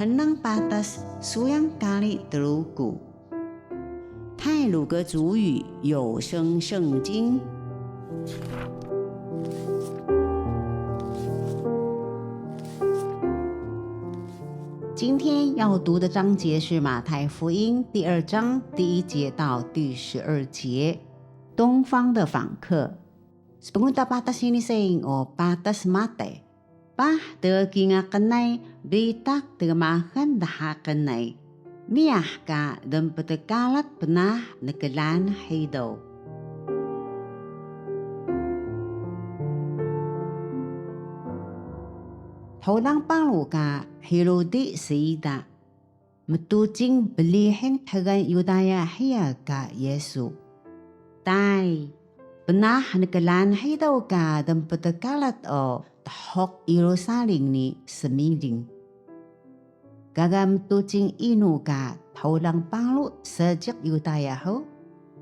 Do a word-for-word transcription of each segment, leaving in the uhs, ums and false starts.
Mnang patas suyang kari Truku. 太魯閣族語有聲聖經。今天要讀的章節是馬太福音第二章第一節到第十二節，東方的訪客。 Spngun ta patas ini sayang o patas Matay. Paah tgkingal qnay bitaq tgmaxal dha qnay. Miyah ka dmptkalat pnaah nklaan hidaw. Thulang paru ka Hirudi siida. Mtucing bliheng dxgal Yudaya hiya ka Yisu. Tay, pnaah nklaan hidaw ka dmptkalat o dhuq Yirusalim ni smiling. Gaga mtucing inu ka thulang paru seejiq Yudaya hug?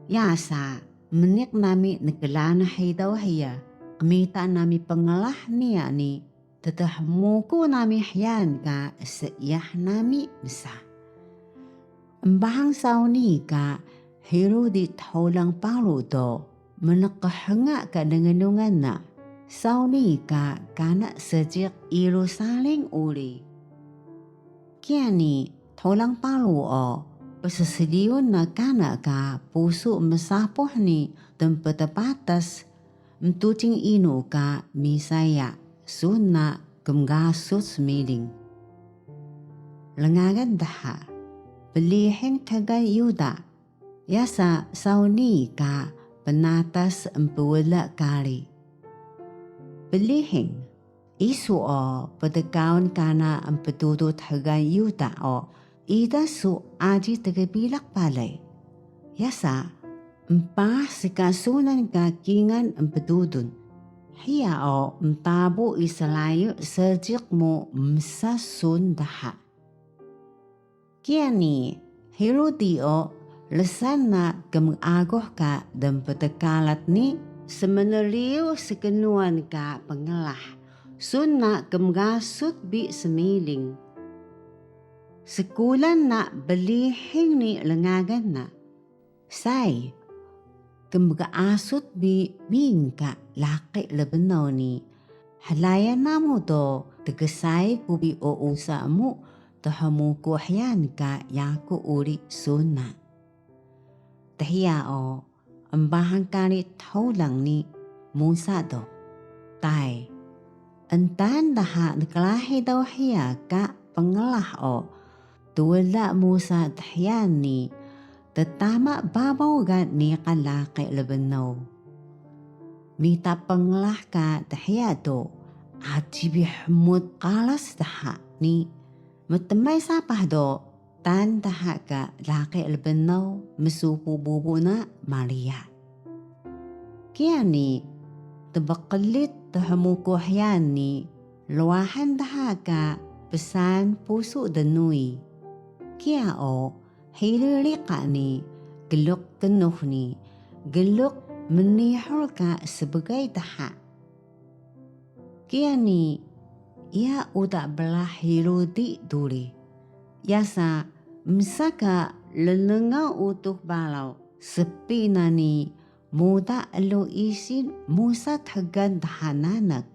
Yasa, mniq nami nklaan hidaw hiya, qmita nami pngrah niya ni, tthmuku nami hyaan ka seiyah nami msa. Embahang saw nii ka Hirudi thulang paru do mnqhnga ka lnglungan na, saw nii ka kana seejiq Yirusalim uri. Kiya ni thulang paru o pssliyun na kana ka pusu msapuh ni dmptpatas, mtucing inu ka Misaya sun na kmgasut smiling. Rngagan dha, bliheng dxgal Yuda, yasa saw nii ka pnatas empwla kari. Bliheng, isu o pdkaun kana empdudul dxgal Yuda o ida su aji tgbilaq balay? Yasa, mpaah ska sunan ka kingal empdudul. Hiya o mtabu Israil seejiq mu msa sun dha. Kiya ni, Hirudi o rsan na kmeaguh ka dmptkalat ni smnriyu sknuwan ka pngrah, sun na kmgasut bi smiling. Skulan na bliheng ni rngagan na. Sai, kmgasut bi ming ka laqi lbnaw ni, hlayan namu do tgsai ku bi o usa mu dhmuku hyaan ka yaku uri sun na. Dhiya o, embahang kari thulang ni musa do. Tay, entaan dha nklaan hidaw hiya ka pngrah o twla musa dhiya ni ttama babaw ga niqan laqi lbnaw. Mita pngrah ka dhiya do, aji bi hmut qaras dha ni, mtmay sapah do, tan dha ka laqi lbnaw msupu bubu na Mariya. Kiya ni, tbqlit dhmuku hyaan ni, rwahan dha ka psaan pusu dnuuy. Kiya o, hiri riqa ni, gluk knux ni, gluk mnihur ka sbgay dha. Kiya ni, iya uda brah Hirudi duri. Yasa, msa ka lnglungan Utux Baraw, spi na ni muda elug isil musa dxgal dha nanak.